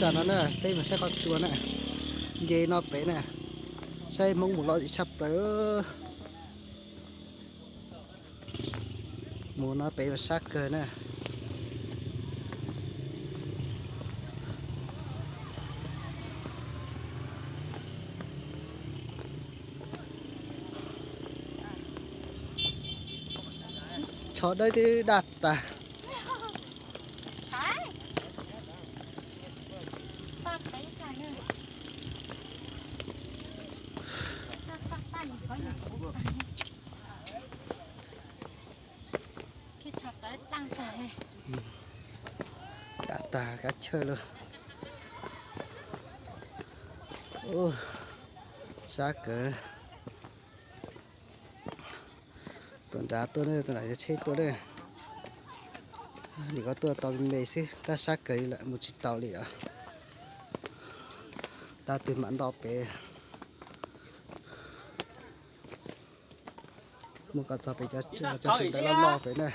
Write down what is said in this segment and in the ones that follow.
Tam no na peb mus saib qhov tsua na, nce no pem na, saib Hmoob mus lom zem tshaj plaws. Mus no pem mas sab kawg na. Tsho dawb twb daj tas. Daj tas kab chawj lawm. Sab kawg. Tuaj nrad tuaj na, tuaj nrad yog tsheb tuaj na. Nim ko tuaj tau me me xwb tab sab kawg li lawm mus tsis tau li os. Tab twg mam nto pem. Mus kom txog pem cov sab loj loj pem na.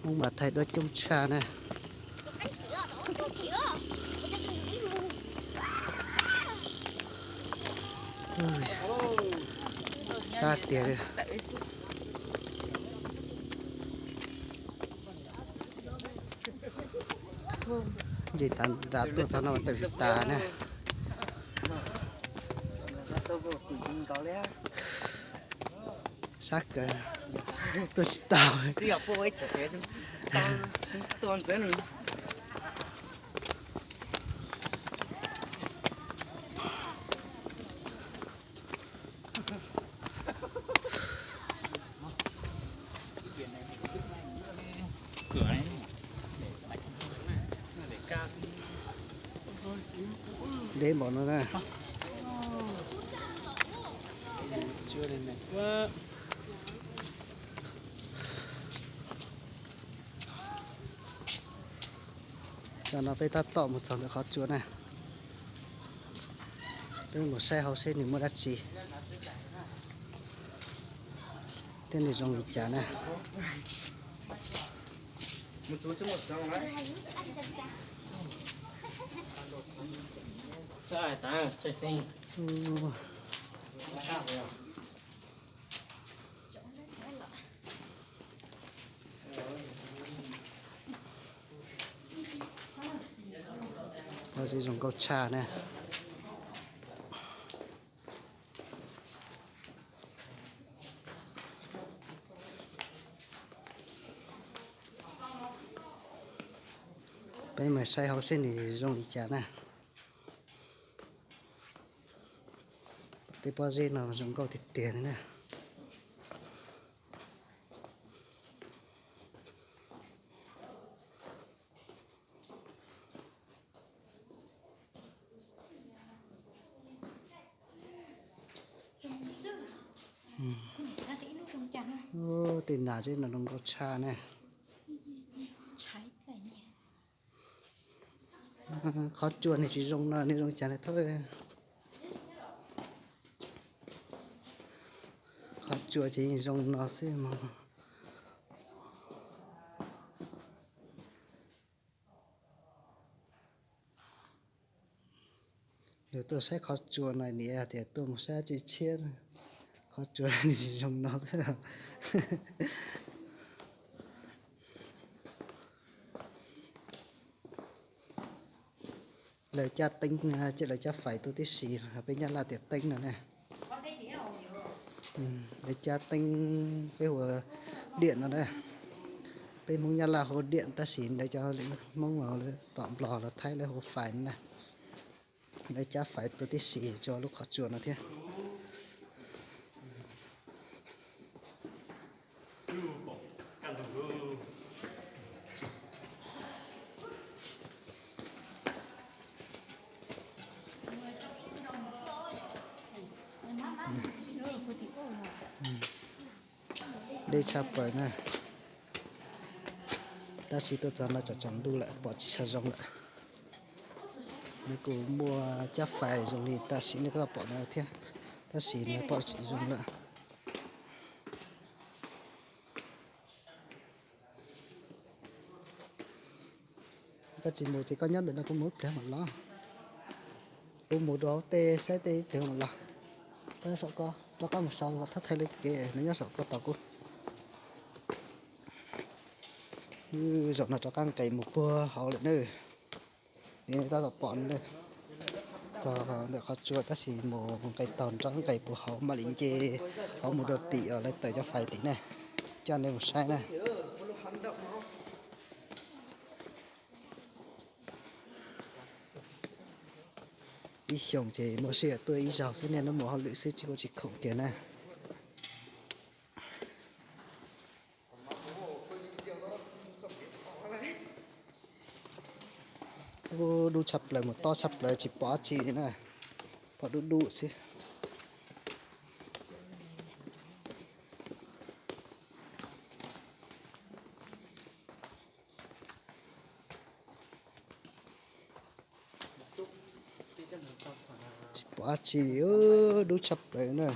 Hmoob mas thaij duab coob tshaj na. Sab tiag li. Nce tav nrad tuaj txog no mas tawm tsis tas na. Sab kawg, tuaj tsis tau. Deb npaum no na. Tam no peb tab tom mus txog ntawm qhov tsua na. Peb mus saib hauv seb nws muaj dab tsi thiab nws zoo li cas na. Pob zeb zoo nkauj tshaj na. Peb mus saib hauv seb nws zoo li cas na. Tej pob zeb no zoo nkauj tiag tiag li na. Tej nas zeb no zoo nkauj tshaj na. Qhov tsua nws tsis zoo no nws zoo cas na thab. Qhov tsua ces yeej zoo no xwb mog. Yog tuaj saib qhov tsua no niam tias tuaj mus saib tsis tshiab, qhov tsua nws tsis zoo no xwb. Lawv cab teeb, lawv cab fais tuaj tib si, peb Nyab Laj tias teeb no na. Lawv cab teeb peb hu ua diam no na. Peb Hmoob Nyab Laj hu ua diam tab sis lawv cov Hmoob tom Nplog los Thaib lawv hu ua fais no na. Lawv cab fais tuaj tib si rau lub qhov tsua no thiab. Deb tshaj plaws na. Tab sis tuaj txog no tsaus tsaus ntuj lawm pom tsis tshua zoo lawm. Nws kuj muaj cab fais zoo li tam sim nej tab tom pom no thiab, tab sis nws pom tsis zoo lawm. Koj tsis mus ces koj nyob ntawm no kuv mus ib pliag mam los. Kuv mus rau hauv tej saib tej ib pliag mam los. Koj nyob saum ko, rov qab mus sau thab thaiv li kev no nyob saum ko tos kuv. Zaum no rov qab nqes mus puag hauv lawm na. Li nej tab tom pom no, txog ntawm qhov tsua tab sis mus nqes taug nrov nqes puag hauv mam li nce hauv mus rau tim os lawv tawm cov fais tim na, coj nej mus saib na. Ib xyoos ces muaj sij hawm tuaj ib zaug xwb, niaj hnub mus hauj lwm xwb tsis kuj tsis khoom kiag na. Ub, dub tshaj plaws, mus tob tshaj plaws tsis pom dab tsi li na, pom dub dub xwb. Tsis pom dab tsi li, dub tshaj plaws na.